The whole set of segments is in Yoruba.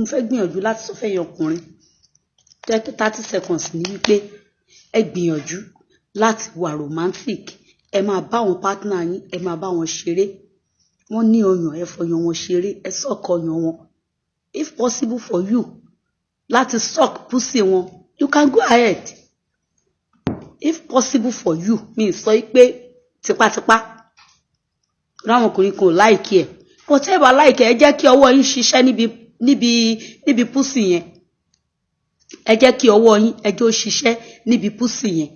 Mo fẹ́ gbìyànjú láti sọ fẹ́yìn ọkùnrin 30 seconds ní wípé ẹ gbìyànjú láti wà romantic. Ẹ máa bá àwọn partner yín, ẹ máa bá wọn ṣeré. Wọ́n ní ọyàn, ẹ fọyàn wọn ṣeré, ẹ suck ọyàn wọn. If possible for you láti suck pussy wọn, you can go ahead. If possible for you, mi sọ pé tipátipá. Ráwọn ọkùnrin kan ò like ẹ̀, but ẹ bá like ẹ, jẹ́ kí ọwọ́ yín ṣiṣẹ́ níbi pussy yẹn. Ẹ jẹ́ kí ọwọ́ yín, ẹ jẹ́ ó ṣiṣẹ́ níbi pussy yẹn.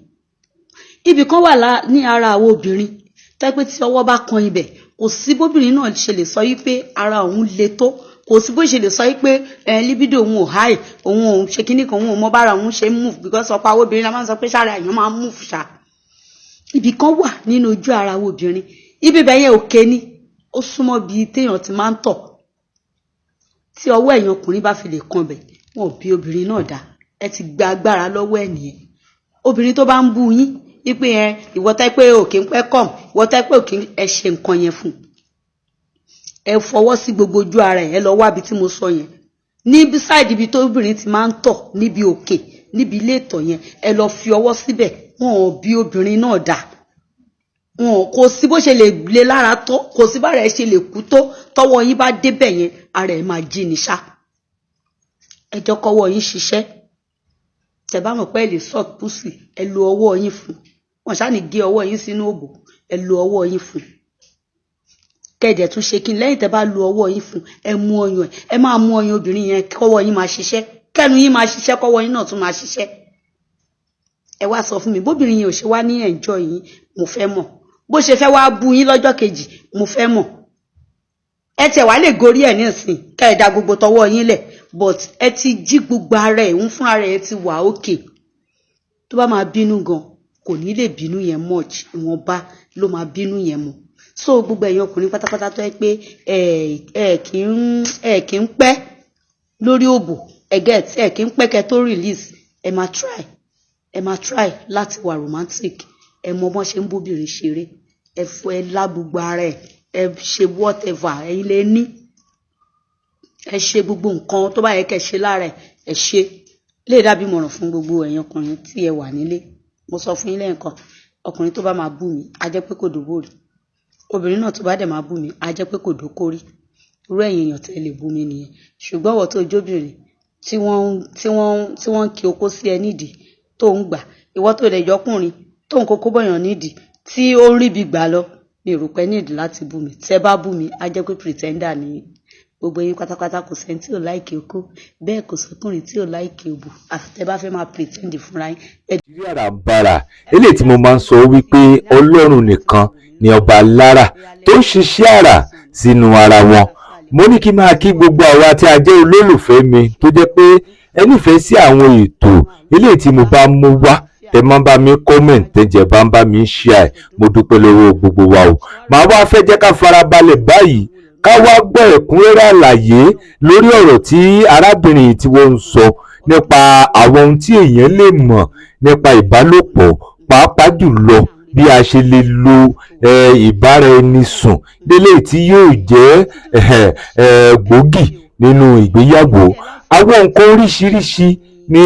Ibì kan wà ní ara àwọn obìnrin tẹ́ pé tí ọwọ́ bá kan ibẹ̀, kò sí bóbìnrin náà ṣe lè sọ wípé ara òun le tó, kò sí bó ṣe lè sọ wípé ẹ libido òun ò high, òun ò ṣe kíní kan, òun ò mọ bára òun ṣe ń move, because ọ̀pọ̀ àwọn obìnrin la máa ń sọ pé sára èèyàn máa ń move ṣá. Ibì kan wà nínú ojú ara àwọn obìnrin, ibi bẹ́ẹ̀ yẹn òkè ni, ó súnmọ́ bíi téèyàn ti máa ń tọ̀. Tí ọwọ́ ẹ̀yàn ọkùnrin bá fi lè kan bẹ̀, wọn ò bí obìnrin náà dá. Ẹ ti gba agbára lọ́wọ́ ẹ̀ nìyẹn. Obìnrin tó bá ń bú yín wípé ẹ ìwọ tẹ́ pé òkè ń pẹ́ kọ̀m, ìwọ tẹ́ pé òkè, ẹ ṣe nǹkan yẹn fún. Ẹ fọwọ́ sí gbogbo ojú ara ẹ. Ẹ lọ wábi tí mo sọ yẹn, ní side ibi tó obìnrin ti máa ń tọ̀, níbi òkè, níbi ilé ìtọ̀ yẹn, ẹ lọ fi ọwọ́ síbẹ̀. Wọn ò bí obìnrin náà dá. Wọn kò sí bó ṣe lè le lára tó, kò sí bára ẹ ṣe lè kú tó, tọwọ́ yín bá débẹ̀ yẹn, ara ẹ máa jí ni ṣá. Ẹ jẹ́ kọ́wọ́ yín ṣiṣẹ́. Tẹ́ bá mọ̀ pé ẹ lè suck pussy, ẹ lo ọwọ́ yín fún wọn. Ṣáà ní gé ọwọ́ yín sínú òbò. Ẹ lo ọwọ́ yín fún. Kẹ̀dẹ̀ tún ṣe kí n lẹ́yìn tẹ́ bá lo ọwọ́ yín fún, ẹ mú ọyàn, ẹ máa mú ọyàn obìnrin yẹn, kọ́wọ́ yín máa ṣiṣẹ́, kẹ́nu yín máa ṣiṣẹ́, kọ́wọ́ yín náà tún máa ṣiṣẹ́. Ẹ wá sọ fún mi bóbìnrin yẹn ò ṣe wá ní enjoy yín. Mo fẹ́ mọ̀ bó ṣe fẹ́ wá bú yín lọ́jọ́ kejì. Mo fẹ́ mọ̀. Ẹ tẹ̀ wá lè gorí ẹ̀ nísìn, ká ẹ da gbogbo tọwọ́ yín lẹ̀, but ẹ ti jí gbogbo ara ẹ̀ ń fúnra rẹ̀. Ẹ ti wà òkè. Tó bá máa bínú gan, kò ní lè bínú yẹn much, ìwọ̀nba ló máa bínú yẹn mọ́. So gbogbo ẹ̀yin ọkùnrin pátápátá tó yẹ pé ẹ kì í pẹ́ lórí òbò, ẹ get, ẹ kì í pẹ́ kẹ́ tó release, ẹ máa try láti wà romantic. Ẹ mọ bọ́n ṣe ń bóbìnrin ṣeré. Ẹ fọ, ẹ lá gbogbo ara ẹ, ẹ ṣe whatever ẹ̀yin lè ní, ẹ ṣe gbogbo nǹkan tó bá yẹ kẹ́ ṣe lára ẹ. Ẹ ṣe lè dàbí ìmọ̀ràn fún gbogbo ẹ̀yin ọkùnrin tí ẹ wà nílé. Mo sọ fún yín lẹ́ẹ̀kan, ọkùnrin tó bá máa bú mi, á jẹ́ pé kò dóbò rí. Obìnrin náà tó bá dẹ̀ máa bú mi, á jẹ́ pé kò dókó rí. Irú ẹ̀yin èèyàn tẹ́ lè bú mi nìyẹn. Ṣùgbọ́n ọ̀wọ́ tó jóbìnrin tí wọ́n ń kí okó sí ẹ nídìí tó ń gbà, ìwọ tó dẹ̀ jọkùnrin tó ń kókó bọ̀yàn nídìí tí ó ń ríbi gbà lọ, mi rò pé nídìí láti bú mi. Tẹ́ bá bú mi, á jẹ́ pé pretender ni gbogbo yín pátápátá. Kò sẹ́ni tí ò like okó, bẹ́ẹ̀ kò sọ́kùnrin tí ò like òbò, àfi tẹ́ bá fẹ́ máa pretend fúnra yín. Nàìjíríà àràǹbarà eléyìí tí mo máa ń sọ wípé Ọlọ́run nìkan ni ọba lára tó ń ṣiṣẹ́ àrà sínú ara wọn. Mo ní kí n máa kí gbogbo àwa tí a jẹ́ olólùfẹ́ mi, tó jẹ́ pé ẹ nífẹ̀ẹ́ sí àwọn ètò eléyìí tí mo bá mú wá, tẹ máa ń bá mi comment, tẹ jẹ́ bá ń bá mi share. Mo dúpẹ́ lọ́wọ́ gbogbo wa o. Màá wá fẹ́ jẹ́ ká farabalẹ̀ báyìí, ká wá gbọ́ ẹ̀kúnrẹ́rẹ́ àlàyé lórí ọ̀rọ̀ tí arábìnrin yìí tí wọ́n ń sọ nípa àwọn ohun tí èèyàn lè mọ̀ nípa ìbálòpọ̀, pàápàá jùlọ bí a ṣe lè lo ìbáraẹnisùn lélẹ́yìí tí yóò jẹ́ gbòógì nínú ìgbéyàwó. Àwọn nǹkan oríṣiríṣi ni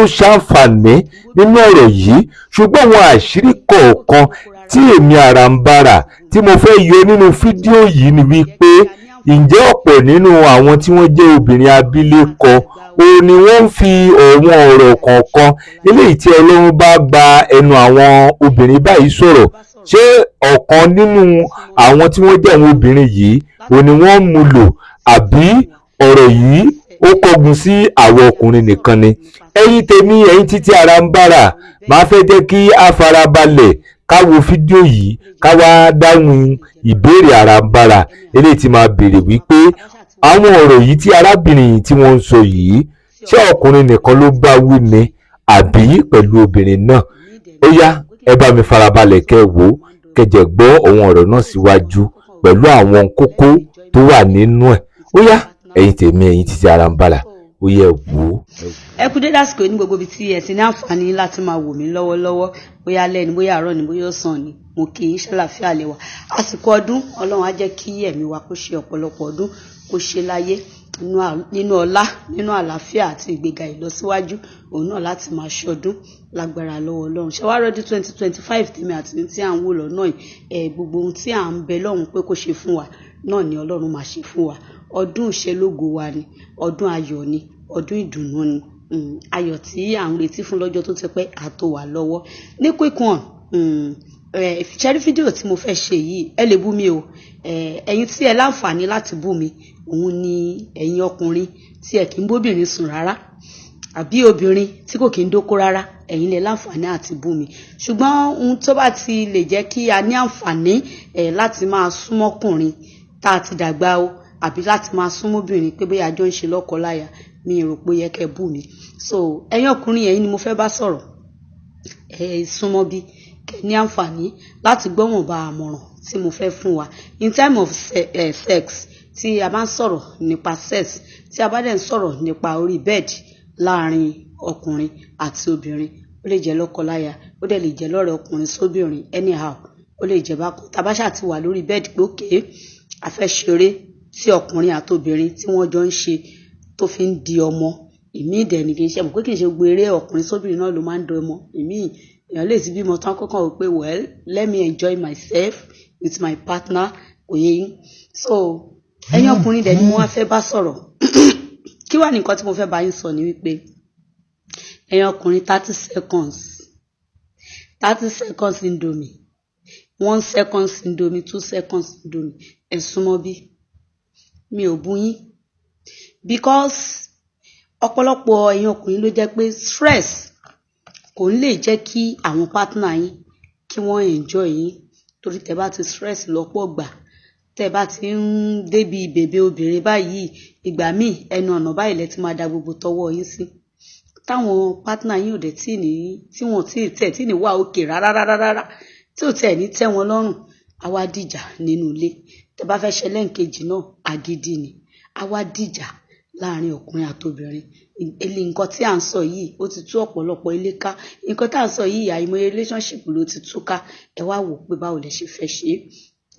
ó ṣàǹfààní nínú ọ̀rọ̀ yìí, ṣùgbọ́n àwọn àṣírí kọ̀ọ̀kan tí èmi àràǹbarà tí mo fẹ́ yọ nínú fídíò yìí ni wípé, ǹjẹ́ ọ̀pọ̀ nínú àwọn tí wọ́n jẹ́ obìnrin abilékọ òun ni wọ́n ń fi àwọn ọ̀rọ̀ kọ̀ọ̀kan eléyìí tí Ọlọ́run bá gba ẹnu àwọn obìnrin báyìí sọ̀rọ̀, ṣé ọ̀kan nínú àwọn tí wọ́n jẹ́ àwọn obìnrin yìí òun ni wọ́n ń mú lò, àbí ọ̀rọ̀ yìí ó kọ́gun sí àwọn ọkùnrin nìkan ni? Ẹ̀yin tèmi, ẹ̀yin títí àràǹbarà, máa fẹ́ jẹ́ kí a farabalẹ̀ ká wo fídíò yìí, ká wá dáhùn ìbéèrè àràǹbarà eléyìí tí máa béèrè wípé àwọn ọ̀rọ̀ yìí tí arábìnrin yìí tí wọ́n ń sọ yìí, ṣé ọkùnrin nìkan ló bá wí ni, àbí pẹ̀lú obìnrin náà? Ó yá, ẹ bá mi farabalẹ̀ kẹ́ ẹ wò ó, kẹ́ jẹ́ gbọ́ ohun ọ̀rọ̀ náà síwájú pẹ̀lú àwọn kókó tó wà nínú ẹ̀. Ó yá, ẹ̀yin tèmi, ẹ̀yin títí àràǹbarà, ó yẹ wò ó. Ẹ kú dédé àsìkò ní gbogbo ibi tí ẹ ti ní àǹfààní láti máa wò mí lọ́wọ́lọ́wọ́, bóyá alẹ́ ni, bóyá àárọ̀ ni, bóyá ọ̀sán ni. Mo kí yín, ṣàlàáfíà lẹ wà? Àsìkò ọdún, Ọlọ́run á jẹ́ kí ẹ̀mí wa kó ṣe ọ̀pọ̀lọpọ̀ ọdún kó ṣe láyé. Nínú ọlá, nínú àlàáfíà àti ìgbéga ìlọsíwájú, òun náà láti máa ṣọdún lágbára lọ́wọ́ Ọlọ́run. Ṣé wàá rọ́dún 2025 tèmi àti tí à ń wò lọ́nà yìí ẹ̀, gbogbo ohun tí à ń bẹ lọ́hùn pé kó ṣe fún wa náà ni Ọlọ́run máa ṣe fún wa. Ọdún ìṣelógo wa ni, ọdún ayọ̀ ni, ọdún ìdùnnú ni. Ayọ̀ tí à ń retí fún lọ́jọ́ tó ti pẹ́ àtò wà lọ́wọ́. Ní quick one, ṣẹ́rí fídíò tí mo fẹ́ ṣe yìí, ẹ lè bú mi o. Ẹ̀yin tí ẹ láǹfààní láti bú mi, òun ni ẹ̀yin ọkùnrin tí ẹ kì í bóbìnrin sùn rárá, àbí obìnrin tí kò kí ń dóko rárá, ẹ̀yin lè láǹfààní àti bú mi. Ṣùgbọ́n ohun tó bá ti lè jẹ́ kí a ní àǹfààní ẹ̀ láti máa súnmọ́kùnrin tá a ti dàgbà o, àbí láti máa súnmọ́bìnrin pé bóyá a jọ ń ṣe lọ́kọ-láya, mi rò pé ó yẹ kẹ́ bú mi. So ẹ̀yin ọkùnrin, ẹ̀yin ni mo fẹ́ bá sọ̀rọ̀. Ẹ súnmọ́ bí kẹ́ ní àǹfààní láti gbọ́ wọ̀nba àmọ̀ràn tí mo fẹ́ fún wa in time of sex. Tí a bá ń sọ̀rọ̀ nípa sex, tí a bá dẹ̀ ń sọ̀rọ̀ nípa orí bed láàrin ọkùnrin àti obìnrin, ó lè jẹ́ lọ́kọláya, ó dẹ̀ lè jẹ́ lọ́rẹ̀ẹ́ ọkùnrin sóbìnrin, anyhow ó lè jẹ́ bákan. Tá bá ṣáà ti wà lórí bed pé okay, a fẹ́ ṣeré, tí ọkùnrin àti obìnrin tí wọ́n jọ ń ṣe tó fi ń di ọmọ ìmí ìdẹ̀ ni, kì í ṣe mọ̀ pé kì í ṣe gbogbo eré ọkùnrin sóbìnrin náà ló máa ń di ọmọ. Ìmí, èèyàn lè ti bímọ tán kọ́kàn wò pé, "Well, let me enjoy myself with my partner." Kò yé yín? So ẹ̀yin ọkùnrin dẹ̀ ni mo wá fẹ́ bá sọ̀rọ̀. Kí wà ní nǹkan tí mo fẹ́ bá yín sọ ni wípé, ẹ̀yin ọkùnrin, 30 seconds, 30 seconds indomie, 1 seconds indomie, 2 seconds indomie, ẹ súnmọ́ bí. Mi ò bú yín, because ọ̀pọ̀lọpọ̀ ẹ̀yin ọkùnrin ló jẹ́ pé stress kò ń lè jẹ́ kí àwọn partner yín kí wọ́n enjoy yín, torí tẹ́ bá ti stress lọ́pọ̀ gbà, tẹ́ bá ti ń débi bèbè obìnrin báyìí, ìgbà míì ẹnu ọ̀nà báyìí lẹ ti máa da gbogbo tọwọ́ yín sí, táwọn partner yín ò dẹ̀ tí ní, tí wọ́n tí tẹ̀ tí ní wà òkè rárá rárá rárá, tí ò tẹ̀ ní tẹ́ wọn lọ́rùn, á wá dìjà nínú ilé. Tẹ́ bá fẹ́ ṣe lẹ́ǹkejì náà, agídí ni, á wá dìjà láàrin ọkùnrin àtobìnrin. Ilé nǹkan tí à ń sọ yìí, ó ti tú ọ̀pọ̀lọpọ̀ ilé ká. Nǹkan tí à ń sọ yìí, àìmọye relationship ló ti tú ká. Ẹ wá wò pé báwo lẹ ṣe fẹ́ ṣe é.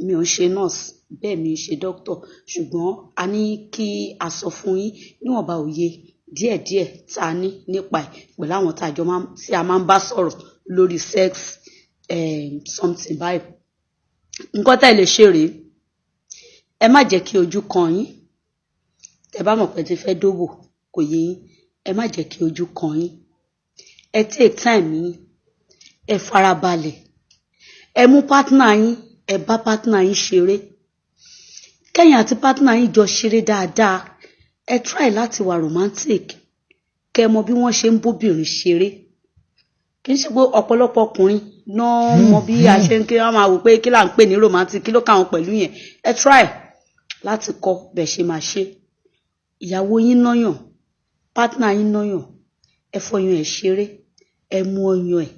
Mi ò ń ṣe nurse, bẹ́ẹ̀ mi ń ṣe doctor, ṣùgbọ́n a ní kí a sọ fún yín níwọ̀nba òye díẹ̀díẹ̀ tá a ní nípa ẹ̀ pẹ̀lú àwọn tá a jọ máa tí a máa ń bá sọ̀rọ̀ lórí sex something báyìí. Nǹkan tá ẹ lè ṣe rèé: ẹ má jẹ́ kí ojú kan yín. Tẹ́ bá mọ̀ pé ti fẹ́ dóbò, kò yé yín, ẹ má jẹ́ kí ojú kan yín. Ẹ take time yín, ẹ farabalẹ̀, ẹ mú partner yín, ẹ bá partner yín ṣeré, kẹ́yìn àti partner yín jọ ṣeré dáadáa. Ẹ try láti wà romantic, kẹ́ mọ bí wọ́n ṣe ń bóbìnrin ṣeré. Kì í ṣe pé ọ̀pọ̀lọpọ̀ ọkùnrin náà mọ bí a ṣe ń kí wọ́n máa wò pé kí là ń pè ní romantic, kí ló kà wọ́n pẹ̀lú yẹn. Ẹ try láti kọ́ bẹ̀ ṣe máa ṣe. Ìyàwó yín náyàn, partner yín náyàn, ẹ fọyàn ẹ ṣeré, ẹ mú ọyàn ẹ,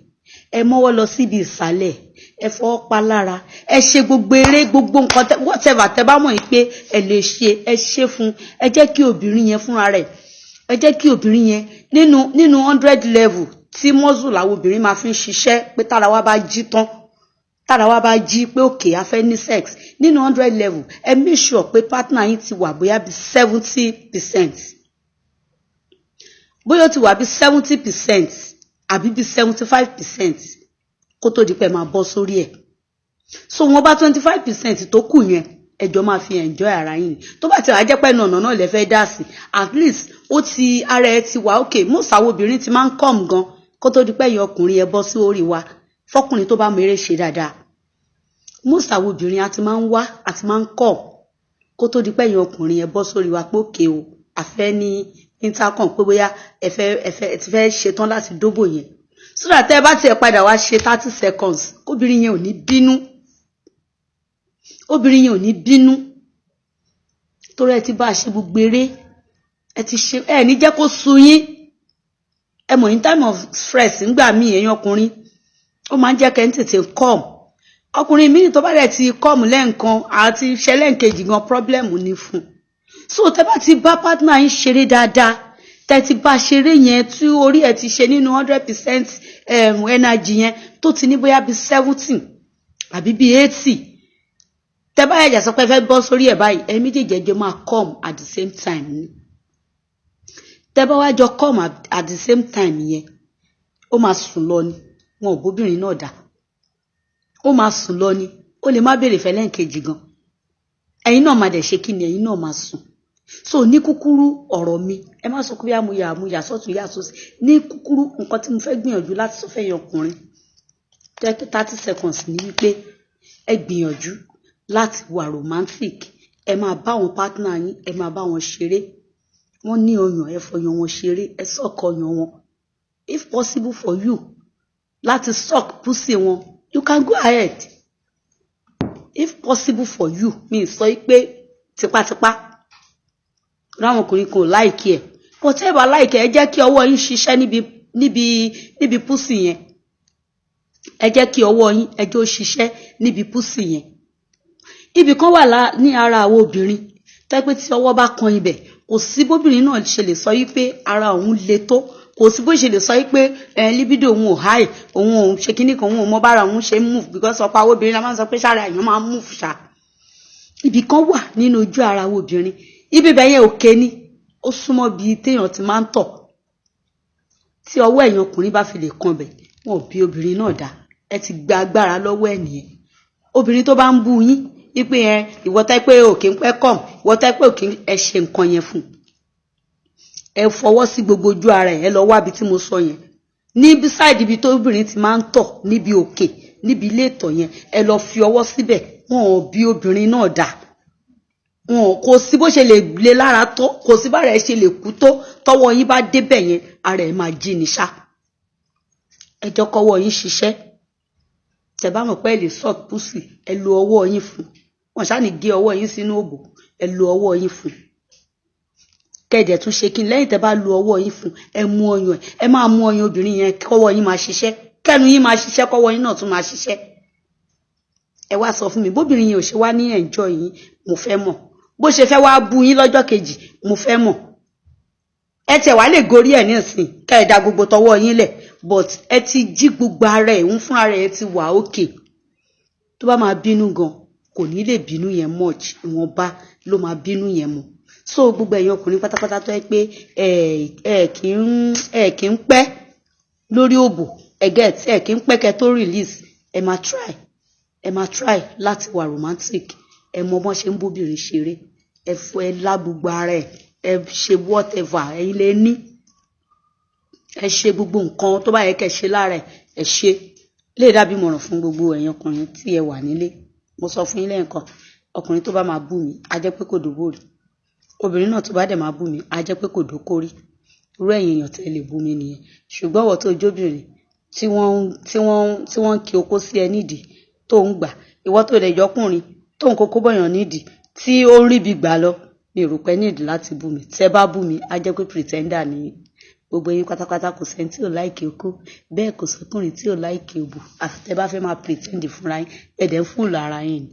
ẹ mọ́wọ́ lọ síbi ìsàlẹ̀, ẹ fọwọ́ pa lára, ẹ ṣe gbogbo eré, gbogbo nǹkan, whatever tẹ bá mọ̀ yín pé ẹ lè ṣe, ẹ ṣe fún. Ẹ jẹ́ kí obìnrin yẹn fúnra rẹ̀, ẹ jẹ́ kí obìnrin yẹn nínú 100 level tí muscle làwọn obìnrin máa fi ń ṣiṣẹ́, pé tára wa bá jí tán, tára wa bá jí pé okay, a fẹ́ ní sex, nínú 100 level, ẹ make sure pé partner yín ti wà bóyá bí 70%, bóyá ó ti wà bí 70% àbí bí 75% kó tó di pé máa bọ́ sórí ẹ̀. So wọn bá 25% tó kù yẹn, ẹjọ́ máa fi enjoy ara yín. Tó bá ti wà jẹ́ pé ẹnu ọ̀nà náà lè fẹ́ dá sí, at least ó ti ara ẹ ti wà okay. Most àwọn obìnrin ti máa ń come gan kó tó di pé ẹ̀yin ọkùnrin ẹ bọ́ sí orí wa. Fọkùnrin tó bá mọ eré ṣe dáadáa, most àwọn obìnrin a ti máa ń wá, a ti máa ń kọ̀ kó tó di pé ẹ̀yin ọkùnrin ẹ bọ́ sórí wa pé okay o, àfẹ́ ní intercom, pé bóyá ẹ fẹ́ ẹ ti fẹ́ ṣetán láti dóbò yẹn, so that ẹ bá tiẹ̀ padà wá ṣe 30 seconds, kóbìnrin yẹn ò ní bínú, obìnrin yẹn ò ní bínú, torí ẹ ti bá a ṣe gbogbo eré ẹ ti ṣe. Ẹ ní jẹ́ kó sú yín. Ẹ mọ̀, in time of stress, ńgbà míì èèyàn ọkùnrin, ó máa ń jẹ́ kẹ́ ń tètè come. Ọkùnrin míì tó bá dẹ̀ ti come lẹ́ǹkan àti ṣẹlẹ́ǹkejì gan, problem ní fún un. So tẹ́ bá ti bá partner yín ṣeré dáadáa, tẹ́ ti bá ṣeré yẹn tí orí ẹ̀ ti ṣe nínú 100% energy yẹn, tó ti ní bóyá bí 70 àbí bí 80. Tẹ bá ẹ̀jẹ̀ sọ pé ẹ fẹ́ bọ́ sórí ẹ̀ báyìí, ẹ méjèèjì ẹjọ́ máa come at the same time ni. Tẹ bá wá jọ come at the same time yẹn, ó máa sùn lọ ni. Wọn ò bóbìnrin náà dá, ó máa sùn lọ ni. Ó lè má béèrè fẹ́ lẹ́ǹkejì gan. Ẹ̀yin náà máa dẹ̀ ṣe kí ni? Ẹ̀yin náà máa sùn. So ní kúkúrú ọ̀rọ̀ mi, ẹ má sọ pé bí amúyà amúyà sọ́tún yà sósì. Ní kúkúrú, nǹkan tí mo fẹ́ gbìyànjú láti sọ fẹ́yìn ọkùnrin 30 seconds ní wípé ẹ gbìyànjú láti wà romantic. Ẹ máa bá àwọn partner yín, ẹ máa bá wọn ṣeré. Wọ́n ní ọyàn, ẹ fọyàn wọn ṣeré, ẹ suck ọyàn wọn. If possible for you láti suck pussy wọn, you can go ahead. If possible for you, mi sọ pé tipátipá. Ráwọn ọkùnrin kan ò like ẹ̀, but ẹ bá like ẹ, jẹ́ kí ọwọ́ yín ṣiṣẹ́ níbi pussy yẹn. Ẹ jẹ́ kí ọwọ́ yín, ẹ jẹ́ ó ṣiṣẹ́ níbi pussy yẹn. Ibì kan wà ní ara àwọn obìnrin tẹ́ pé tí ọwọ́ bá kan ibẹ̀, kò sí bóbìnrin náà ṣe lè sọ yí pé ara òun le tó, kò sí bó ṣe lè sọ yí pé ẹ libido òun ò high, òun ò ṣe kíní kan, òun ò mọ bára òun ṣe ń move, because ọ̀pọ̀ àwọn obìnrin la máa ń sọ pé sára èèyàn máa ń move ṣá. Ibì kan wà nínú ojú ara àwọn obìnrin, ibi bẹ́ẹ̀ yẹn òkè ni, ó súnmọ́ bíi téèyàn ti máa ń tọ̀. Tí ọwọ́ ẹ̀yàn ọkùnrin bá fi lè kan bẹ̀, wọn ò bí obìnrin náà dá. Ẹ ti gba agbára lọ́wọ́ ẹ̀ nìyẹn. Obìnrin tó bá ń bú yín wípé ẹ ìwọ tẹ́ pé òkè ń pẹ́ kọ̀m, ìwọ tẹ́ pé òkè, ẹ ṣe nǹkan yẹn fún ẹ. Fọwọ́ sí gbogbo ojú ara ẹ. Ẹ lọ wábi tí mo sọ yẹn, ní side ibi tó obìnrin ti máa ń tọ̀, níbi òkè, níbi ilé ìtọ̀ yẹn, ẹ lọ fi ọwọ́ síbẹ̀. Wọn ò bí obìnrin náà dá. Wọn kò sí bó ṣe lè le lára tó, kò sí bára ẹ ṣe lè kú tó, tọwọ́ yín bá débẹ̀ yẹn, ara ẹ máa jí ni ṣá. Ẹ jọ kọ́wọ́ yín ṣiṣẹ́. Tẹ́ bá mọ̀ pé ẹ lè suck pussy, ẹ lo ọwọ́ yín fún wọn. Ṣáà ní gé ọwọ́ yín sínú òbò. Ẹ lo ọwọ́ yín fún. Kẹ̀dẹ̀ tún ṣe kí n lẹ́yìn tẹ́ bá lo ọwọ́ yín fún, ẹ mú ọyàn, ẹ máa mú ọyàn obìnrin yẹn, kọ́wọ́ yín máa ṣiṣẹ́, kẹ́nu yín máa ṣiṣẹ́, kọ́wọ́ yín náà tún máa ṣiṣẹ́. Ẹ wá sọ fún mi bóbìnrin yẹn ò ṣe wá ní enjoy yín. Mo fẹ́ mọ̀ bó ṣe fẹ́ wá bú yín lọ́jọ́ kejì. Mo fẹ́ mọ̀. Ẹ tẹ̀ wá lè gorí ẹ̀ nísìn, kẹ́ ẹ da gbogbo tọwọ́ yín lẹ̀, but ẹ ti jí gbogbo ara ẹ̀ ń fúnra rẹ̀. Ẹ ti wà òkè. Tó bá máa bínú gan, kò ní lè bínú yẹn much, ìwọ̀nba ló máa bínú yẹn mọ́. So gbogbo ẹ̀yin ọkùnrin pátápátá tó yẹ pé ẹ kì í pẹ́ lórí òbò, ẹ get, ẹ kì í pẹ́ kẹ́ tó release, ẹ máa try láti wà romantic. Ẹ mọ bọ́n ṣe ń bóbìnrin ṣeré. Ẹ fọ, ẹ lá gbogbo ara ẹ, ẹ ṣe whatever ẹ̀yin lè ní, ẹ ṣe gbogbo nǹkan tó bá yẹ kẹ́ ṣe lára ẹ. Ẹ ṣe lè dàbí ìmọ̀ràn fún gbogbo ẹ̀yin ọkùnrin tí ẹ wà nílé. Mo sọ fún yín lẹ́ẹ̀kan, ọkùnrin tó bá máa bú mi, á jẹ́ pé kò dóbò rí. Obìnrin náà tó bá dẹ̀ máa bú mi, á jẹ́ pé kò dókó rí. Irú ẹ̀yin èèyàn tẹ́ lè bú mi nìyẹn. Ṣùgbọ́n ọ̀wọ́ tó jóbìnrin tí wọ́n ń kí okó sí ẹ nídìí tó ń gbà, ìwọ tó dẹ̀ jọkùnrin tó ń kókó bọ̀yàn nídìí tí ó ń ríbi gbà lọ, mi rò pé nídìí láti bú mi. Tẹ́ bá bú mi, á jẹ́ pé pretender ni gbogbo yín pátápátá. Kò sẹ́ni tí ò like okó, bẹ́ẹ̀ kò sọ́kùnrin tí ò like òbò. Àfi tẹ́ bá fẹ́ máa pretend fúnra yín, ẹ̀dẹ̀ ń fún ara yín ni.